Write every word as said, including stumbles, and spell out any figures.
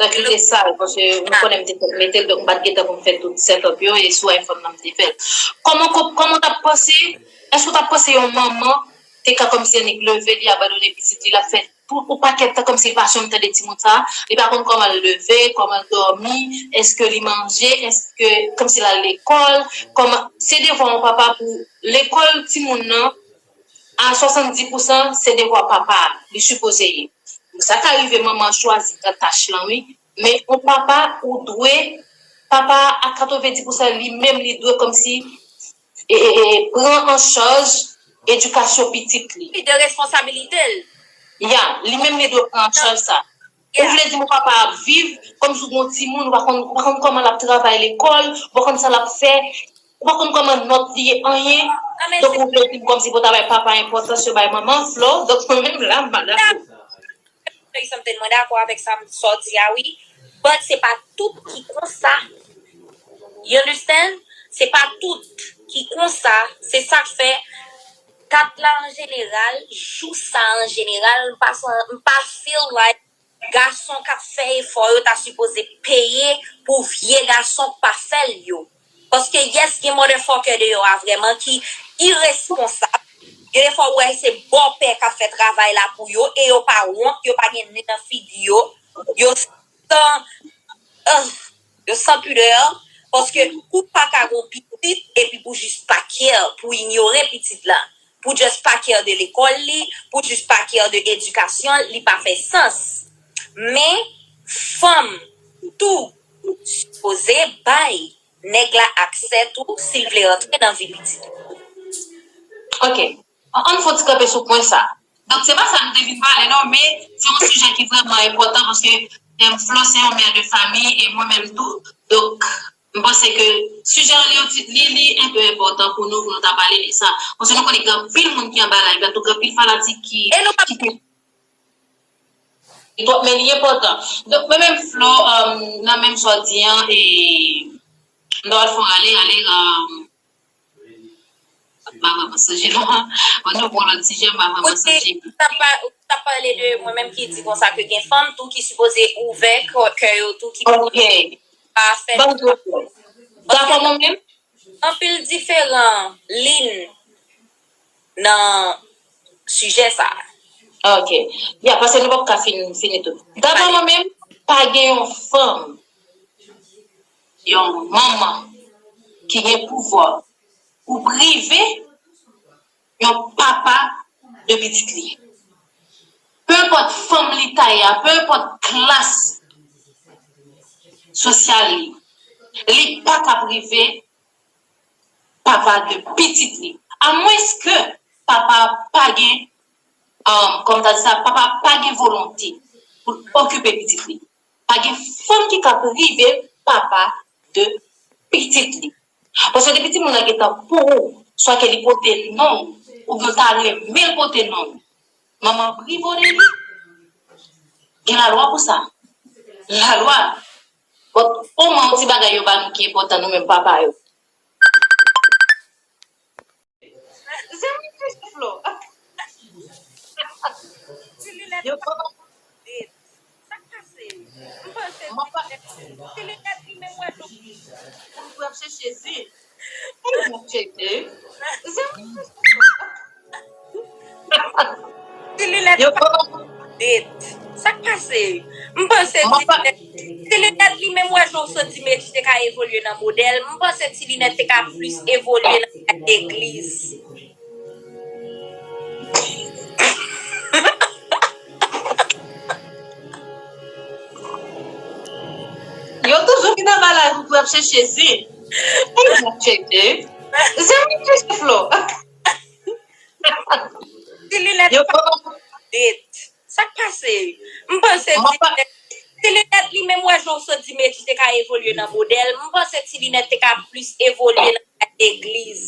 Tank li te sal, paske nou konnen m te fèk mete l, donk m pa t gen tan pou m fè tout setup yo, e sou iPhone nan m te fè l. Kòman, kòman w t ap panse, èske w t ap panse yon manman te ka kòmsi annik leve, li abandone pitit li, l ap fè tout yon pakèt tan kòmsi li pa janm tande timoun sa, li pa konn kòman l leve, kòman l dòmi, èske li manje, èske kòmsi l al lekòl, kòman, se devwa yon papa pou lekòl timoun nan, a swasanndis pousan, se devwa papa a, li sipoze ye. Sa ka rive manman an chwazi pran tach lan, wi, men yon papa ou dwe, papa a katrevenndis pousan li menm li dwe kòmsi e, e, e, pran an chaj edikasyon pitit li. Li de responsabilite l. Ya, li menm li dwe pran an chaj sa. Ou vle di m papa ap viv kòmsi w gen yon timoun, ou pa konn, ou pa konn kòman l ap travay lekòl, ou pa konn sa l ap fè, ou pa konn kòman nòt li ye, anyen. Donk ou vle di m kòmsi pou ta bay papa enpòtans yo bay manman, Flo, donk mwen menm la, m pa dakò. Say something, mwen dakò avèk sa, sa w di a, wi. But se pa tout ki konsa. You understand? Se pa tout ki konsa. Se sa k fè kat la an jeneral, jou sa an jeneral, m pa, san- m pa feel like gason k ap fè efò yo ta sipoze peye pou vye gason k pa fè l yo. Paske yes, gen motherfucker deyò a vrèman ki iresponsab. Gen de fwa ou wè se bòpè k ap fè travay la pou yo e yo pa wont, yo pa gen nen nan figi yo. Yo san, ugh, yo san pidè. Paske ou pa ka gon pitit epi pou jis pa care, pou inyore pitit la, pou just pa care de lekòl li, pou just pa care de edikasyon l, li pa fè sans. Men fanm tou sipoze bay nèg la aksè tou si l vle rantre nan vi pitit li. Ok. An, ann fè yon ti kanpe sou pwen sa. Donk, se pa sa nou te vin pale, non, men se yon sijè ki vrèman enpòtan paske em, Flo se yon mè de fanmi e mwen menm tou. Donk, m panse ke sijè an li, yon ti- li, li enpe enpòtan pou nou, pou nou ta pale de sa. Paske nou konnen gen anpil moun ki anba la, epi tou gen anpil fanatik ki, e nou pa ki te- Li twòp, men li enpòtan. Donk, mwen menm, Flo, um, nan menm sa w di an, e, m ta pral fè w rale, rale, um, m pa vrèman sonje non. Bon, nou pran lòt sijè, m pa vrèman sonje. Ou t ap pa- ou t ap pale de mwen menm ki di konsa ke gen fanm tou ki sipoze ouvè kò- kè yo tou, ki pa fè. Dakò, mwen menm? Anpil diferan liy nan sijè sa a. Ok. Ya, paske nou p ap ka fin, fini tout. Dabò, mwen menm, pa gen yon fanm, yon manman ki gen pouvwa pou prive yon papa de pitit li. Pe enpòt fòm li ta ye a, pe enpòt klas sosyal li, li pa ka prive papa de pitit li. Amwenske papa pa gen, um, kòm ta di sa, papa pa gen volonte pou l okipe pitit li. Pa gen fanm ki ka prive papa de pitit li. Paske depi timoun nan gentan pou ou, swa ke li pote non w, oubyen w ta renmen l pote non w, manman prive w de li. Gen lalwa pou sa. Lalwa. But, omwen, yon ti bagay yo ba nou ki enpòtan, nou menm papa yo. Zen mwen jis Flo. Ti linèt yo pa- Sa k pase? M panse ti linèt, ti linèt li menm wè tou. Mwen ap chèche zen. Mwen ap chèche. Zen mwen jis Flo. Ti linèt yo pa- Sa k pase? M panse ti linèt, ti linèt li menm wè jan w santi Medi te ka evolye nan modèl. M panse ti linèt te ka plis evolye nan legliz. Yo toujou vin anba la pou ap chèche zen. Pou ap chèche. Zen mwen chèche Flo. Ti linèt yo pa- Sa k pase? M panse ti linèt Ti Linèt li menm, wè jan w sot di Medjy te ka evolye nan modèl. M panse Ti Linèt te ka plis evolye nan legliz.